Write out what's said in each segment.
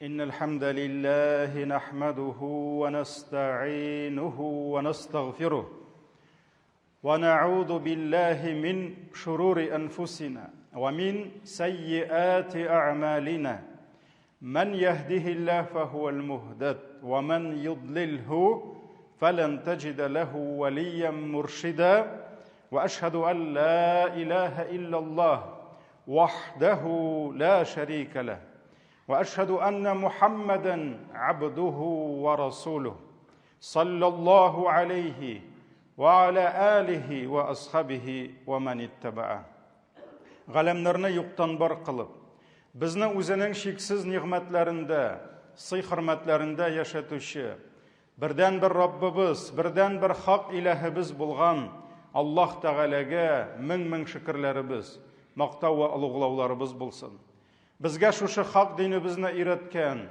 إن الحمد لله نحمده ونستعينه ونستغفره ونعوذ بالله من شرور أنفسنا ومن سيئات أعمالنا من يهده الله فهو المهدد ومن يضلله فلن تجد له وليا مرشدا واشهد ان لا اله الا الله وحده لا شريك له واشهد ان محمدا عبده ورسوله صلى الله عليه وعلى اله واصحابه ومن اتبعه Галәмнәрне юктан бар кылып, безне үзенең чиксез нигъмәтләрендә, сый-хөрмәтләрендә яшәтүче, бердәнбер Раббыбыз, бердәнбер хак иләһебез булган Аллаһ Тәгаләгә мең-мең шөкерләребез, мактау вә олуглауларыбыз булсын. Безгә шушы хак динебезне өйрәткән,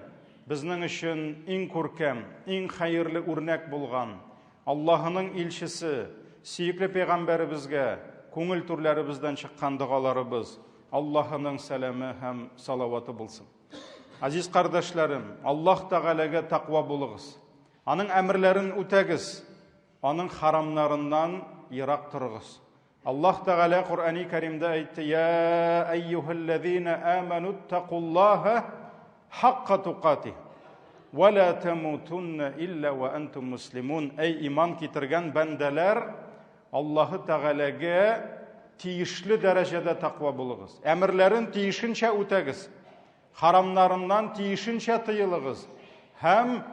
безнең өчен иң күркәм, иң хәерле үрнәк булган Аллаһының илчесе, сөекле пәйгамбәребезгә күңел түрләребездән чыккан догаларыбыз, Аллаһының сәламе һәм салаваты булсын. Азиз кардәшләрем, Аллаһ Тәгаләгә тәкъва булыгыз. Аның әмерләрен үтәгез, аның харамнарыннан ерак торыгыз. Аллаһ Тәгалә Коръәни Кәримдә әйтте: "Я әйюһәлләзина аману тақуллаһа хакка тукати ва ла тамутунна илля ва антум муслимун." Әй иман китергән бәндәләр, Аллаһ Тәгаләгә тиешле дәрәҗәдә тәкъва булыгыз. Әмерләрен тиешенчә үтәгез. Харамнарыннан тиешенчә тыелыгыз һәм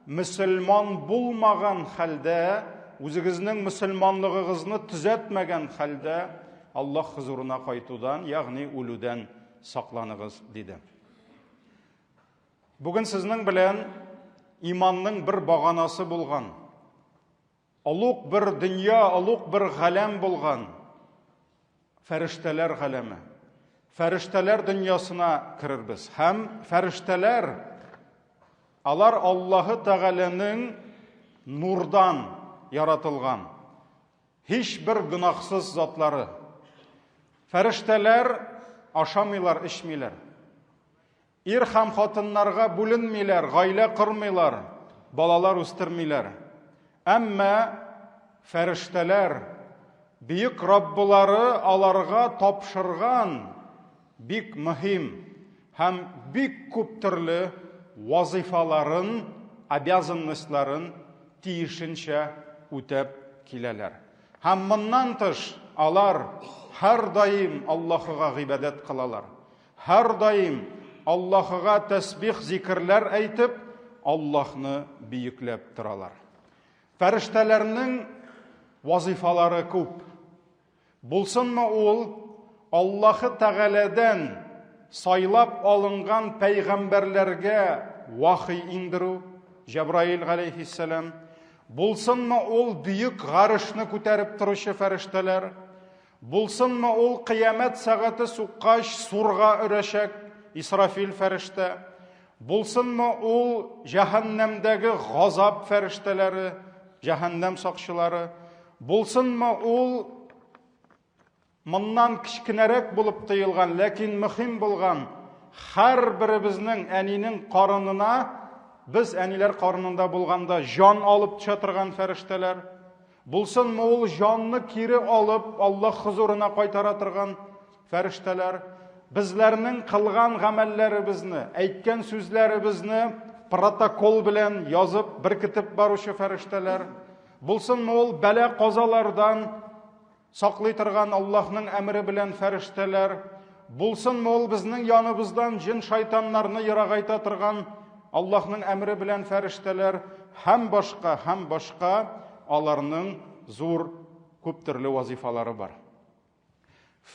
мөселман булмаган хәлдә, үзегезнең мөселманлыгыгызны төзәтмәгән хәлдә Аллаһ хозурына кайтудан, ягъни үлүдән сакланыгыз, диде. Бүген сезнең белән иманның бер баганасы булган, олуг бер дөнья, олуг бер галәм булган фәрештәләр галәме. Фәрештәләр дөньясына керербез. Һәм фәрештәләр алар Аллаһы Тәгаләнең нурдан яратылган һичбер гөнаһсыз затлары. Фәрештәләр ашамыйлар, эчмиләр. Ир һәм хатыннарга бүленмиләр, гаилә кормыйлар, балалар үстермиләр. Әмма фәрештәләр бөек Раббылары аларга тапшырган бик мөһим һәм бик күп төрле вазыйфаларын, обязанностьларын тиешенчә үтәп киләләр. Һәм моннан тыш алар һәрдаим Аллаһыга гыйбадәт кылалар. Һәрдаим Аллаһыга тәсбих-зикерләр әйтеп, Аллаһны бөекләп торалар. Фәрештәләрнең вазыйфалары күп. Булсынмы ул Аллаһы Тәгаләдән сайлап алынган пәйгамбәрләргә вахи иңдерү, Җәбраил галәйһиссәлам, булсынмы ул бөек гарышны күтәреп торучы фәрештәләр, Булсынмы ул кыямәт сәгате суккач сурга өрәчәк Исрафил фәрештә, булсынмы ул җәһәннәмдәге газап фәрештәләре, җәһәннәм сакчылары, булсынмы ул моннан кечкенәрәк булып тоелган, ләкин мөһим булган һәрберебезнең әнинең карынына без әниләр карынында булганда җан алып төшә торган фәрештәләр, Булсынмы ул җанны кире алып, Аллаһ хозурына кайтара торган фәрештәләр, безләрнең кылган гамәлләребезне, әйткән сүзләребезне протокол белән язып, беркетеп баручы фәрештәләр, булсынмы ул бәла-казалардан саклый торган Аллаһның әмере белән фәрештәләр, булсынмы ул безнең яныбыздан җен-шайтаннарны ерагайта торган Аллаһның әмере белән фәрештәләр һәм башка, һәм башка аларның зур күп төрле вазифалары бар.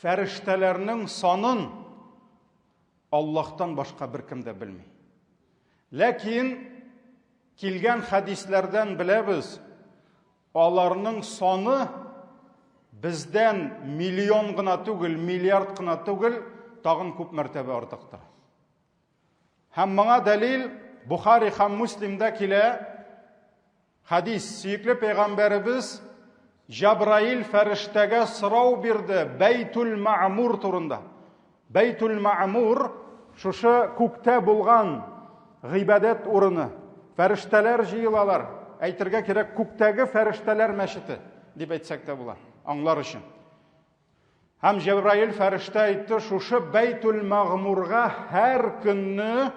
Фәрештәләрнең санын Аллаһтан башка беркем дә белми. Ләкин килгән хәдисләрдән беләбез, Аларның саны бездән миллион гына түгел, миллиард кына түгел, тагын күп мәртәбә артыктыр. Һәм моңа дәлил Бухари һәм Муслимда килә хәдис. Сөекле пәйгамбәребез Җабраил фәрештәгә сорау бирде Бәйтул Мәъмур турында. Бәйтул Мәъмур шушы күктә булган гыйбадәт урыны. Фәрештәләр җыелалар. Әйтергә кирәк, күктәге фәрештәләр мәчете дип әйтсәк тә була, аңлар өчен. Һәм Җәбраил фәрештә әйтте, шушы Бәйтүл Мәгъмурга һәр көнне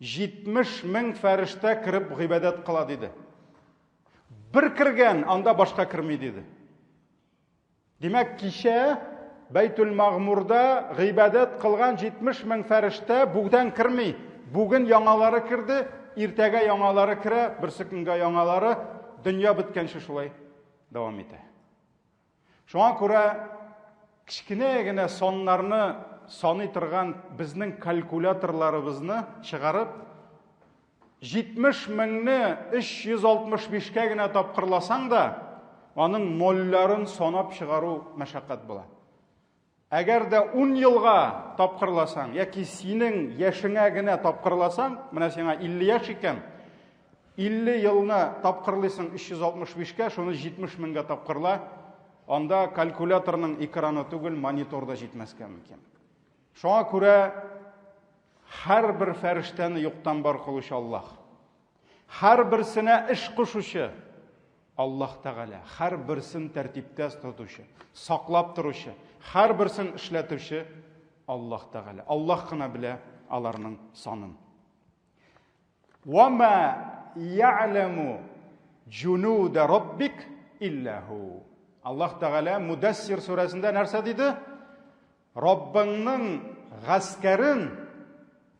70 мең фәрештә кереп гыйбадәт кыла диде. Бер кергән, анда башка керми диде. Димәк, кичә Бәйтүл Мәгъмурда гыйбадәт кылган 70 мең фәрештә бүгдән керми. Бүген яңалары керде, иртәгә яңалары керә, берсе көнгә яңалары, дөнья беткәнче шулай дәвам итә. Шуңа күрә кечкенә генә саннарны саный торган безнең калькуляторларыбызны чыгарып, 70 меңне 365-кә генә тапкырласаң да, аның нольләрен санап чыгару мәшәкать була. Әгәр дә ун елга тапкырласаң, яки синең яшеңә генә тапкырласаң, менә сиңа 50 яшь икән, 50 елны тапкырлыйсың 365-кә, шуны 70 меңгә тапкырла, анда калькуляторның экраны түгел, монитор да җитмәскә мөмкин. Шуңа күрә һәрбер фәрештәне юктан бар кылучы Аллаһ. Һәрберсенә эш кушучы Аллаһ Тәгалә, һәрберсен тәртиптә тотучы, саклап торучы, һәрберсен эшләтүче Аллаһ Тәгалә. Аллаһ кына белә аларның санын. Вама я'ламу җунуда раббик илля ху. Аллаһ Тәгалә Мудассир сүрәсендә нәрсә диде? Раббыңның гаскәрен,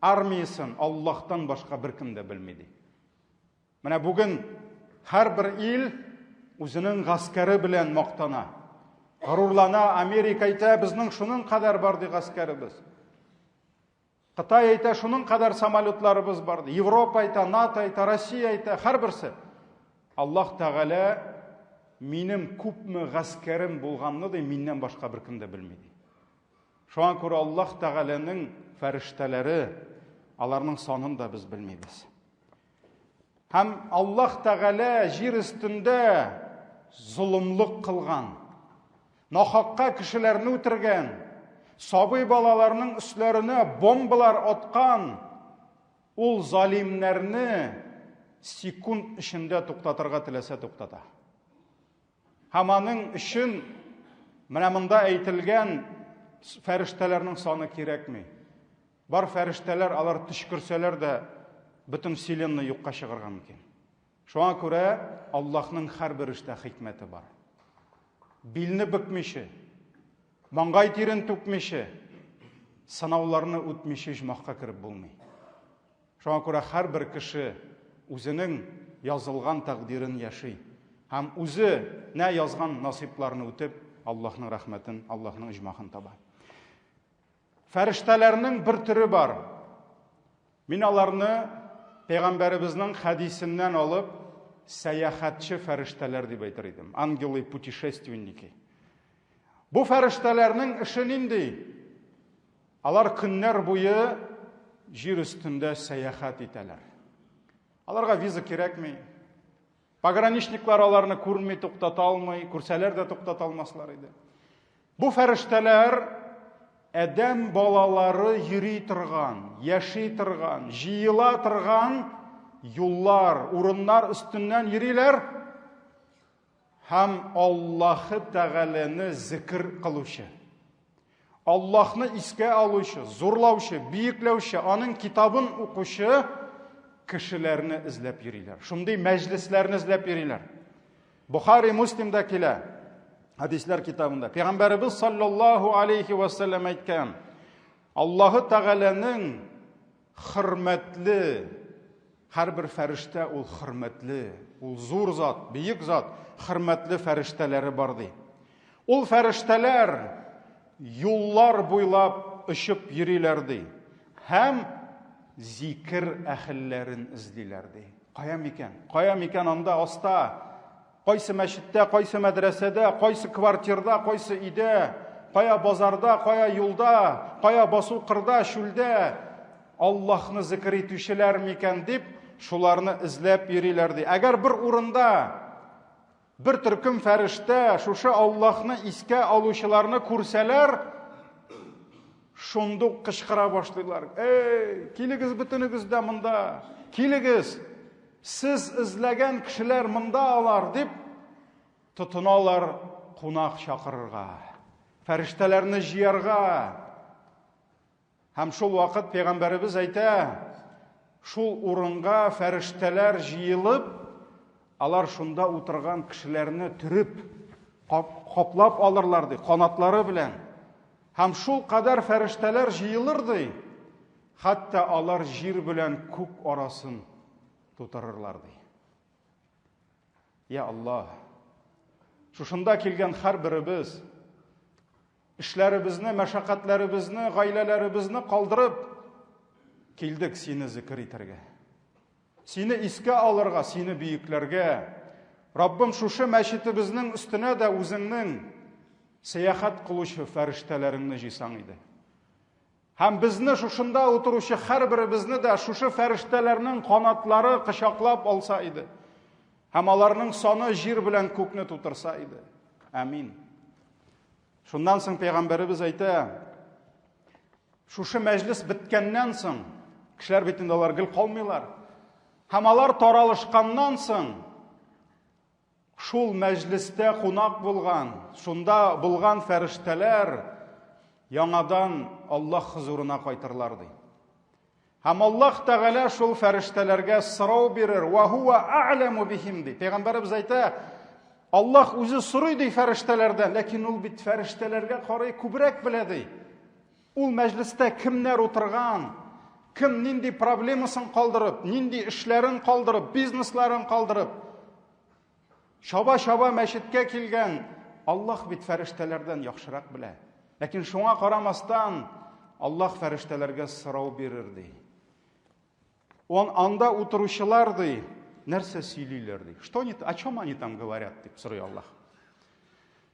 армиясен Аллаһтан башка беркем дә белми ди. Менә бүген һәрбер ил үзенең гаскәре белән мактана. Горурлана, Америка әйтә, безнең шуның кадәр бар ди гаскәребез. Кытай әйтә, шуның кадәр самолетларыбыз бар ди. Европа әйтә, НАТО әйтә, Россия әйтә, һәрберсе. Аллаһ Тәгалә минем күпме гаскәрем булганны ди, миннән башка беркем дә белми ди. Шуңа күрә Аллаһ Тәгаләнең фәрештәләре, аларның санын да без белмибез. Һәм Аллаһ Тәгалә җир өстендә золымлык кылган, нахакка кешеләрне үтергән, сабый балаларның өсләренә бомбалар аткан ул залимнәрне секунд эчендә туктатырга теләсә туктата. Һәм аның өчен менә монда әйтелгән фәрештәләрнең саны кирәкми. Бар фәрештәләр алар төчкерсәләр дә бөтен вселенная юкка чыгарга мөмкин. Шуңа күрә Аллаһның һәрбер эштә хикмәте бар. Билне бөкмичә, маңгай тирен түкмичә, сынауларны үтмичә оҗмахка кереп булмый. Шуңа күрә һәрбер кеше үзенең язылган тәкъдирен яши һәм үзе нә язган насыйпларны үтеп, Аллаһның рәхмәтен, Аллаһның оҗмахын таба. Фәрештәләрнең бер төре бар. Мин аларны пәйгамбәребезнең хәдисеннән алып, сәяхәтче фәрештәләр дип әйтер идем. Ангелы путешественники. Бу фәрештәләрнең эше нинди? Алар көннәр буе җир өстендә сәяхәт итәләр. Аларга виза кирәкми. Пограничниклар аларны күрми, туктата алмый, күрсәләр дә туктата алмаслар иде. Бу фәрештәләр адәм балалары йөри торган, яши торган, җыела торган юллар, урыннар өстеннән йөриләр һәм Аллаһы Тәгаләне зикр кылучы. Аллаһны искә алучы, зурлаучы, биекләүче, аның китабын укучы кешеләрне эзләп йөриләр. Шундый мәҗлесләрне эзләп йөриләр. Бухари Муслимда килә. Хадисләр китабында. Пәйгамбәребез саллаллаһу алейхи ва саллям әйткән: Аллаһы Тәгаләнең хөрмәтле һәрбер фәрештә ул хөрмәтле, ул зур зат, бөек зат, хөрмәтле фәрештәләре бар ди. Ул фәрештәләр юллар буйлап очып йөриләр ди. Һәм зикер әһелләрен эзлиләр ди. Кая микән? Кая микән анда аста? Кайсы мәчеттә, кайсы мәдрәсәдә, кайсы квартирда, кайсы өйдә, кая базарда, кая юлда, кая басу кырда, чүлдә Аллаһны зикер итүчеләр микән дип, шуларны эзләп йөриләр ди. Әгәр бер урында бер төркем фәрештә шушы Аллаһны искә алучыларны күрсәләр, Шундук кычкыра башлыйлар. Эй, килегез бөтенегез дә монда. Килегез. Сез эзләгән кешеләр монда алар дип тотыналар кунак чакырырга. Фәрештәләрне җыярга. Һәм шул вакыт пәйгамбәребез әйтә, шул урынга фәрештәләр җыелып, алар шунда утырган кешеләрне төреп, каплап алырлар ди, канатлары белән. Һәм шул кадәр фәрештәләр җыелыр ди, хәтта алар җир белән күк арасын тутырырлар ди. Я Аллаһ, шушында килгән һәрберебез Эшләребезне, мәшәкатьләребезне, гаиләләребезне калдырып, килдек сине зикер итәргә. Сине искә алырга, сине бөекләргә. Раббым, шушы мәчетебезнең өстенә дә үзеңнең сәяхәт кылучы фәрештәләреңне җыйсаң иде. Һәм безне шушында утыручы һәрберебезне дә шушы фәрештәләрнең канатлары кочаклап алса иде. Һәм аларның саны җир белән күкне тутырса иде. Амин. Шуннан соң пәйгамбәребез әйтә, шушы мәҗлес беткәннән соң, кешеләр бит инде алар гел калмыйлар. Һәм алар таралышканнан соң, Шул мәҗлестә кунак булган, шунда булган фәрештәләр яңадан Аллаһ хозурына кайтырлар ди. Һәм Аллаһ Тәгалә шул фәрештәләргә сорау бирер, "Ва хуа а'ламу бихим" ди. Пәйгамбәребез әйтә, Аллаһ үзе сорый ди фәрештәләрдән, ләкин ул бит фәрештәләргә карый күбрәк белә ди. Ул мәҗлестә кемнәр утырган, кем нинди проблемасын калдырып, нинди эшләрен калдырып, бизнесларын калдырып, чаба-чаба мәчеткә килгән, Аллаһ бит фәрештәләрдән яхшырак белә. Ләкин шуңа карамастан, Аллаһ фәрештәләргә сорау бирер ди. Он анда утыручылар ди, нәрсә сөйлиләр ди. Что они, о чем они там говорят, дип сорый Аллаһ.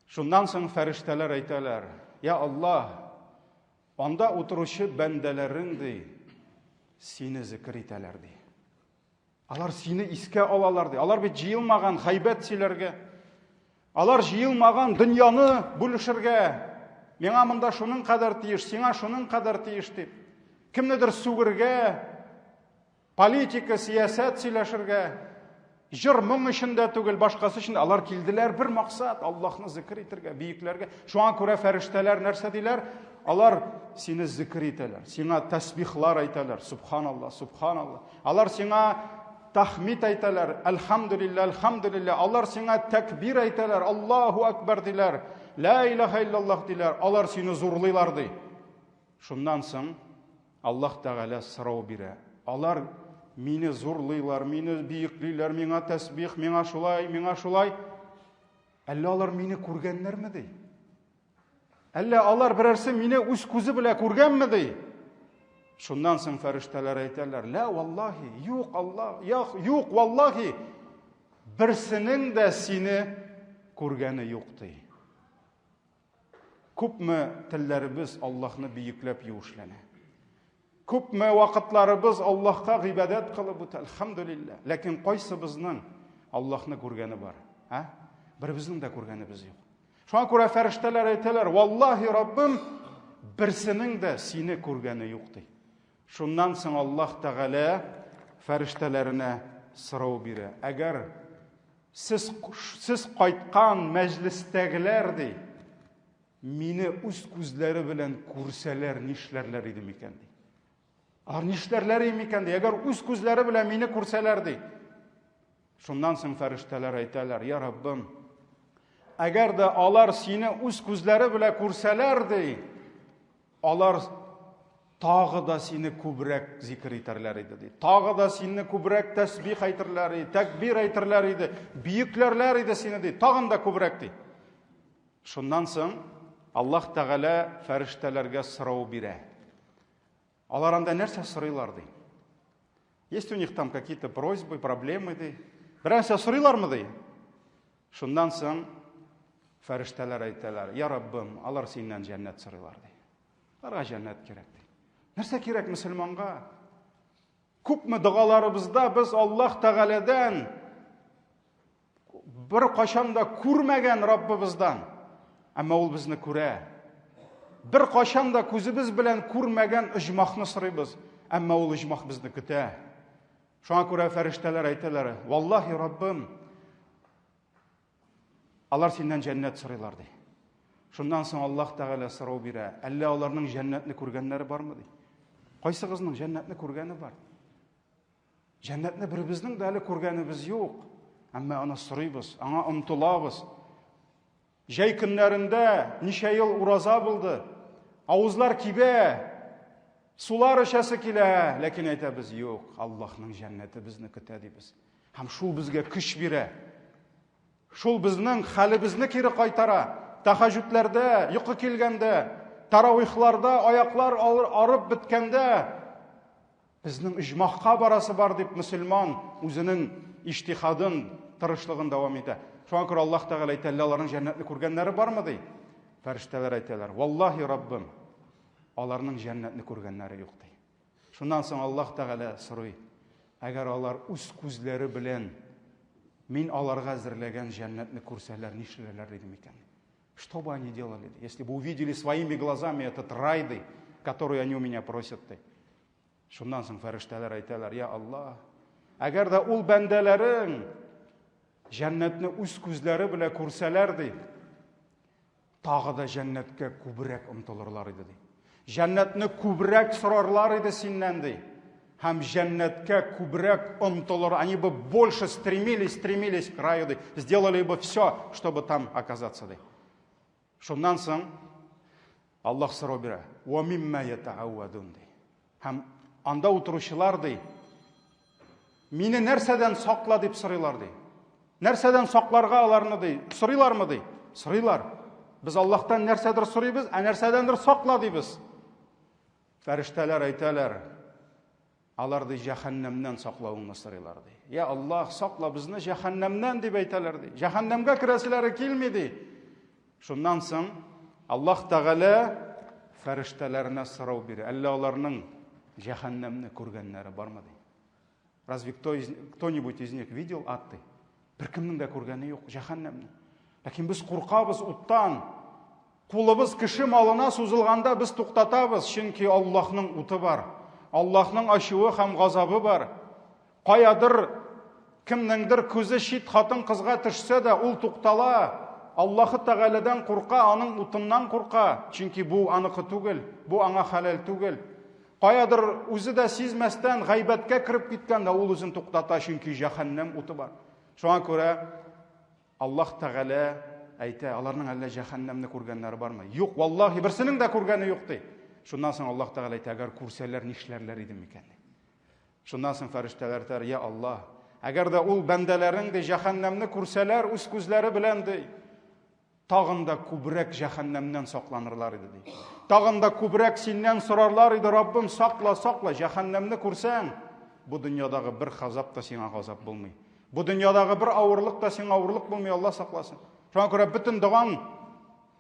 Шуннан соң фәрештәләр әйтәләр, я Аллаһ, анда утыручы бәндәләрең ди, сине зикер итәләр ди. Алар сине искә алалар ди. Алар бит җыелмаган гайбәт сөйләргә. Алар җыелмаган дөньяны бүлешергә. Миңа монда шуның кадәр тиеш, сиңа шуның кадәр тиеш дип. Кемнедер сүгергә, политика, сиясәт сөйләшергә. Җыр моң өчен дә түгел, башкасы өчен дә. Алар килделәр бер максат, Аллаһны зикер итергә, бөекләргә. Шуңа күрә фәрештәләр нәрсә диләр? Алар сине зикер итәләр, сиңа тәсбихлар әйтәләр, субханалла, субханалла. Алар сиңа тахмид әйтәләр, әлхәмдүлиллә, әлхәмдүлиллә. Алар сиңа тәкбир әйтәләр, Аллаһу акбар диләр, ла илаһа иллаллаһ диләр. Алар сине зурлыйлар ди. Шуннан соң Аллаһ Тәгалә сорау бирә. Алар мине зурлыйлар, мине биеклиләр, миңа тәсбих, миңа шулай, миңа шулай. Әллә алар мине күргәннәрме ди? Әллә алар берәрсе мине үз күзе белән күргәнме ди? Шуннан соң фәрештәләр әйтәләр: "Ла валлаһи, юк Аллаһ, юк валлаһи, берсенең дә сине күргәне юк" ди. Күпме телләребез Аллаһны бөекләп юешләнә. Күпме вакытларыбыз Аллаһка гыйбадәт кылып үтә, әлхәмдүлилләһ. Ләкин кайсыбызның Аллаһны күргәне бар? Ә? Беребезнең дә күргәнебез юк. Шуңа күрә фәрештәләр әйтәләр, Валлаһи Раббым, берсенең дә сине күргәне юк ди. Шуннан соң Аллаһ Тәгалә фәрештәләренә сорау бирә. Әгәр сез сез кайткан мәҗлестәгеләр ди, мине үз күзләре белән күрсәләр нишләрләр иде микән ди. Алар нишләрләр иде микән ди, әгәр үз күзләре белән мине күрсәләр ди. Шуннан соң фәрештәләр әйтәләр, я Раббым, әгәр дә алар сине үз күзләре белән күрсәләр ди, алар тагы да сине күбрәк зикер итәрләр иде ди. Тагы да сине күбрәк тәсбих әйтерләр иде, тәкбир әйтерләр иде, бөекләрләр иде сине ди, тагын да күбрәк ди. Шуннан соң Аллаһ Тәгалә фәрештәләргә сорау бирә. Алар анда нәрсә сорыйлар ди? Есть у них там какие-то просьбы, проблемы ди? Берәрсә сорыйлармы ди? Шуннан соң фәрештәләр әйтәләр, Я Раббым, алар синнән җәннәт сорыйлар ди. Аларга җәннәт кирәк ди. Нәрсә кирәк мөселманга? Күпме догаларыбызда без Аллаһ Тәгаләдән бер кашан да күрмәгән Раббыбыздан, әмма ул безне күрә. Бер кайчан да күзебез белән күрмәгән оҗмахны сорыйбыз. Әмма ул оҗмах безне көтә. Шуңа күрә фәрештәләр әйтәләр: "Валлаһи Раббым, алар синнән җәннәт сорыйлар", ди. Шуннан соң Аллаһ Тәгалә сорау бирә: "Әллә аларның җәннәтне күргәннәре бармы?" ди. Кайсыгызның җәннәтне күргәне бар? Җәннәтне беребезнең дә әле күргәнебез юк. Әмма аны сорыйбыз, аңа омтылабыз. Җәй көннәрендә ничә ел ураза булды. Авызлар кибә, сулар эчәсе килә, ләкин әйтәбез, юк, Аллаһның җәннәте безне көтә дибез. Һәм шул безгә көч бирә. Шул безнең хәлебезне кире кайтара. Тәхәҗүдләрдә, йокы килгәндә, таравихларда аяклар арып беткәндә, Безнең оҗмахка барасы бар дип мөселман үзенең иҗтихадын, тырышлыгын дәвам итә. Шуңа күрә Аллаһ Тәгалә әйтә, әллә аларның җәннәтне күргәннәре бармы ди? Фәрештәләр әйтәләр, валлаһи Раббым, аларның җәннәтне күргәннәре юк ди. Шуннан соң Аллаһ Тәгалә сорый, әгәр алар үз күзләре белән мин аларга әзерләгән җәннәтне күрсәләр, нишләрләр диде микән? Что бы они делали, если бы увидели своими глазами этот рай, который они у меня просят? Шуннан соң фәрештәләр әйтәләр, я Аллаһ, әгәр дә ул бәндәләрең җәннәтне үз күзләре белән күрсәләр, ди, тагы да җәннәткә күбрәк омтылырлар иде, ди. Җәннәтне күбрәк сорарлар иде синнән, ди. Һәм җәннәткә күбрәк омтылыр, они бы больше стремились, стремились к раю, ди. Сделали бы все, чтобы там оказаться, ди. Шуннан соң Аллаһ сорау бирә. Ва мимма ятаавадун ди. Һәм анда утыручылар ди, мине нәрсәдән сакла дип сорыйлар ди. Нәрсәдән сакларга аларны ди? Сорыйлармы ди? Сорыйлар. Без Аллаһтан нәрсәдер сорыйбыз, ә нәрсәдәндер сакла дибез. Фәрештәләр әйтәләр, Алар ди җәһәннәмнән саклавыңны сорыйлар ди. Я Аллаһ, сакла безне җәһәннәмнән дип әйтәләр ди. Җәһәннәмгә керәселәре килми ди. Шуннан соң Аллаһ Тәгалә фәрештәләренә сорау бирә. Әллә аларның җәһәннәмне күргәннәре бармы ди. Разве кто из, кто-нибудь из них видел ад ди? Беркемнең дә күргәне юк җәһәннәмне. Ләкин без куркабыз уттан. Кулыбыз кеше малына сузылганда без туктатабыз, чөнки Аллаһның уты бар. Аллаһның ачуы һәм газабы бар. Каядыр кемнеңдер күзе чит хатын-кызга төшсә дә, ул туктала. Аллаһы Тәгаләдән курка, аның утыннан курка, чөнки бу аныкы түгел, бу аңа хәләл түгел. Каядыр үзе дә сизмәстән гайбәткә кереп киткәндә ул үзен туктата, чөнки җәһәннәм уты бар. Шуңа күрә Аллаһ Тәгалә әйтә, аларның әллә җәһәннәмне күргәннәре бармы? Юк, валлаһи, берсенең дә күргәне юк, ди. Шуннан соң Аллаһ Тәгалә әйтә, әгәр күрсәләр, нишләрләр иде микән? Шуннан соң фәрештәләр әйтәләр, я Аллаһ, әгәр дә ул бәндәләрең ди җәһәннәмне күрсәләр үз күзләре белән ди, тагын да күбрәк җәһәннәмнән сакланырлар иде ди. Тагын да күбрәк синнән сорарлар иде, Раббым, сакла, сакла, җәһәннәмне күрсәң, бу дөньядагы бер газап та сиңа газап булмый. Бу дөньядагы бер авырлык та сиңа авырлык булмый, Алла сакласын. Шуңа күрә бөтен догаң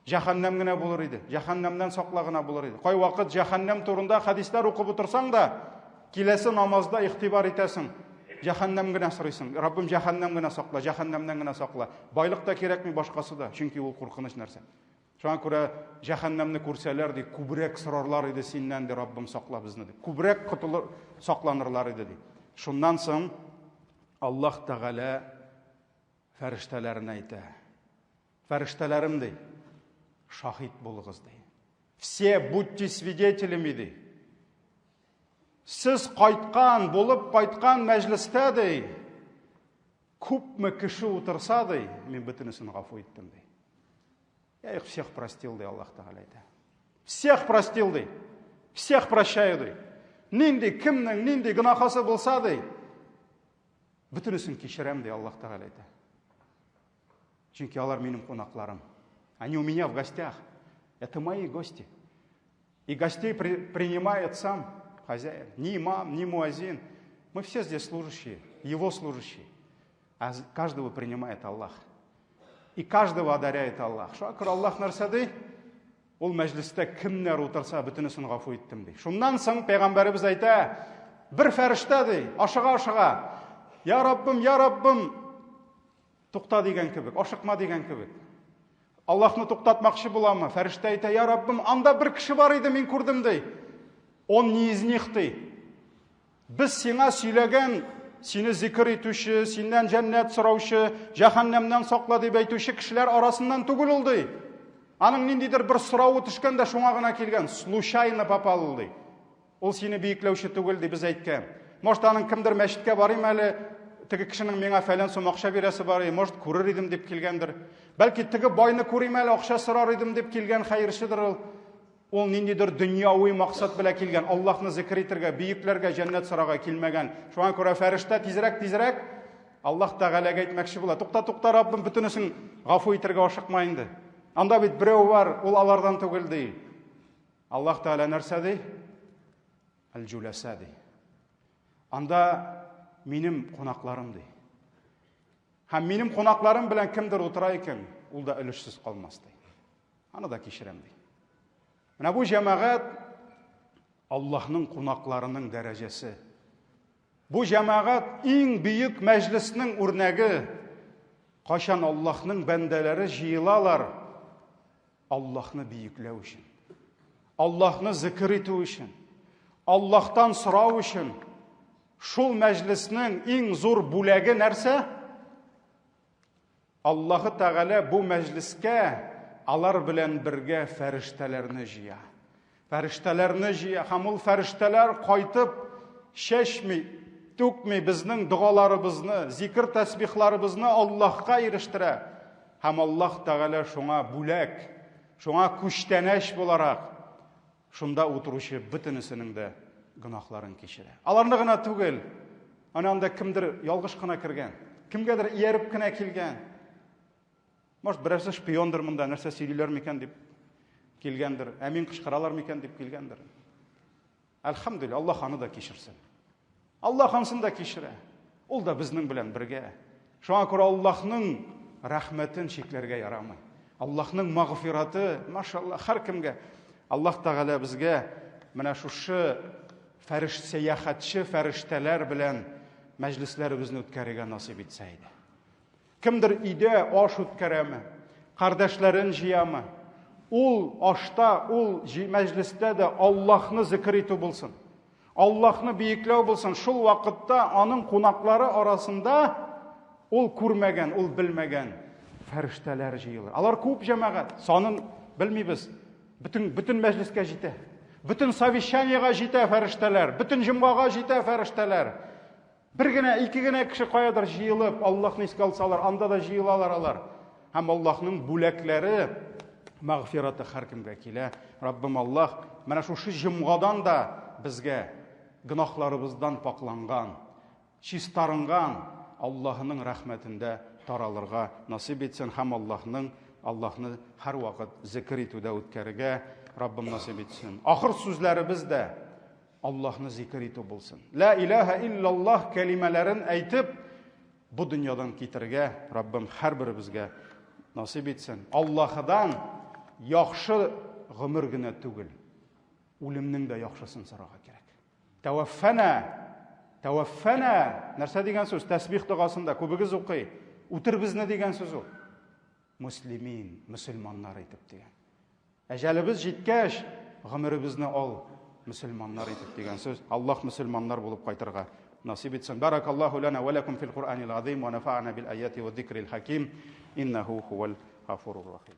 җәһәннәм генә булыр иде. Җәһәннәмнән сакла гына булыр иде. Кайвакыт җәһәннәм турында хәдисләр укып утырсаң да, киләсе намазда игътибар итәсең. Җәһәннәм генә сорыйсың. Раббым, җәһәннәм генә сакла, җәһәннәмнән генә сакла. Байлык та кирәкми, башкасы да, чөнки ул куркыныч нәрсә. Шуңа күрә җәһәннәмне күрсәләр ди, күбрәк сорарлар иде синнән ди, Раббым, сакла безне дип. Күбрәк котылыр, сакланырлар иде ди. Шуннан соң Аллаһ Тәгалә фәрештәләренә әйтә. Фәрештәләрем ди, шаһит булыгыз ди. Все будьте свидетелями ди. Сез кайткан, булып кайткан мәҗлестә ди, күпме кеше утырса ди, мин бөтенесен гафу иттем ди. Я их всех простил, ди Аллаһ Тәгалә әйтә. Всех простил, ди. Всех прощаю, ди. Нинди, кемнең нинди гөнаһысы булса, ди, бөтенесен кичерәм, ди Аллаһ Тәгалә әйтә. Чөнки алар минем кунакларым. Они у меня в гостях. Это мои гости. И гостей при, принимает сам хозяин. Ни имам, ни муазин. Мы все здесь служащие, его служащие. А каждого принимает Аллах. И каждого одаряет Аллах. Шуңа күрә Аллаһ нәрсә ди? Ул мәҗлестә кемнәр утырса, бөтенесен гафу иттем ди. Шуннан соң пәйгамбәребез әйтә, бер фәрештә ди, ашыга-ашыга, Я Раббым, я Раббым, тукта дигән кебек, ашыкма дигән кебек. Аллаһны туктатмакчы буламы? Фәрештә әйтә, я Раббым, анда бер кеше бар иде, мин күрдем, ди. Он не из них, ди. Без сиңа сөйләгән, сине зикер итүче, синнән җәннәт сораучы, җәһәннәмнән сакла дип әйтүче кешеләр арасыннан түгел ул, ди. Аның ниндидер бер соравы төшкән дә шуңа гына килгән, случайно попал ул, ди. Ул сине биекләүче түгел, ди, без әйткән. Может, аның кемдер мәчеткә барыйм әле, теге кешенең миңа фәлән сум акча бирәсе бар, может, күрер идем дип килгәндер. Бәлки теге байны күрим әле, акча сорар идем дип килгән хәерчедер ул. Ул ниндидер дөньяви максат белән килгән, Аллаһны зикр итергә, бөекләргә җәннәт сорарга килмәгән. Шуңа күрә фәрештә тизрәк, тизрәк Аллаһ Тәгаләгә әйтмәкче була. Тукта, тукта, Раббым, бөтенесен гафу итергә ашыкма инде. Анда бит берәү бар, ул алардан түгел ди. Аллаһ Тәгалә нәрсә ди? Әл-җүләсә ди. Анда минем кунакларым ди. Һәм минем кунакларым белән кемдер утыра икән, ул да өлешсез калмас ди. Аны да кичерәм ди. Менә бу җәмәгать Аллаһның кунакларының дәрәҗәсе. Бу җәмәгать иң бөек мәҗлеснең үрнәге. Кайчан Аллаһның бәндәләре җыелалар Аллаһны бөекләү өчен. Аллаһны зикр итү өчен. Аллаһтан сорау өчен. Шул мәҗлеснең иң зур бүләге нәрсә? Аллаһы Тәгалә бу мәҗлескә алар белән бергә фәрештәләрне җыя. Фәрештәләрне җыя һәм ул фәрештәләр кайтып чәчми, түкми безнең догаларыбызны, зикр тәсбихларыбызны Аллаһка ирештерә. Һәм Аллаһ Тәгалә шуңа бүләк, шуңа күчтәнәч буларак Шунда утыручы бөтенесенең дә гөнаһларын кичерә. Аларны гына түгел, ана анда кемдер ялгыш кына кергән, кемгәдер ияреп кенә килгән. Может, берәрсе шпиондыр монда, нәрсә сөйлиләр микән дип килгәндер, ә мин кычкыралар микән дип килгәндер. Әлхәмдүлилләһ, Аллаһ аны да кичерсен. Аллаһ ансын да кичерә. Ул да безнең белән бергә. Шуңа күрә Аллаһның рәхмәтен чикләргә ярамый. Аллаһның мәгъфираты, машалла, һәркемгә. Аллаһ Тәгалә безгә менә шушы фәреш сәяхәтче фәрештәләр белән мәҗлесләребезне үткәрергә насыйп итсә иде. Кемдер өйдә аш үткәрәме, кардәшләрен җыямы? Ул ашта, ул мәҗлестә дә Аллаһны зикр итү булсын. Аллаһны биекләү булсын. Шул вакытта аның кунаклары арасында ул күрмәгән, ул белмәгән фәрештәләр җыелыр. Алар күп җәмәгать, санын белмибез. Бөтен бөтен мәҗлескә җитә. Бөтен совещаниега җитә фәрештәләр, бөтен җомгага җитә фәрештәләр. Бер генә, ике генә кеше каядыр җыелып, Аллаһны искә алсалар, анда да җыелалар алар. Һәм Аллаһның бүләкләре, мәгъфираты һәркемгә килә. Раббым Аллаһ, менә шушы җомгадан да безгә гөнаһларыбыздан пакланган, чистарынган Аллаһының рәхмәтендә таралырга насыйп итсен һәм Аллаһның Аллаһны һәрвакыт зикер итүдә үткәрергә Раббым насыйп итсен. Ахыр сүзләребез дә Аллаһны зикер итү булсын. Ла илаһа иллаллаһ кәлимәләрен әйтеп, бу дөньядан китергә Раббым һәрберебезгә насыйп итсен. Аллаһыдан яхшы гомер генә түгел, үлемнең дә яхшысын сорарга кирәк. Тәвәффәнә, тәвәффәнә, нәрсә дигән сүз? Тәсбих догасында күбегез укый. Үтер безне дигән сүз ул. Муслимин, мөселманнар итеп дигән. Әҗәлебез җиткәч, гомеребезне ал, мөселманнар итеп дигән сүз. Аллаһ мөселманнар булып кайтырга насыйп итсен. Баракаллаһу лана ва лакум фил Куръанил азим ва нафа'ана бил аяти ва зикрил хаким. Иннаху хувал гафурур рахим.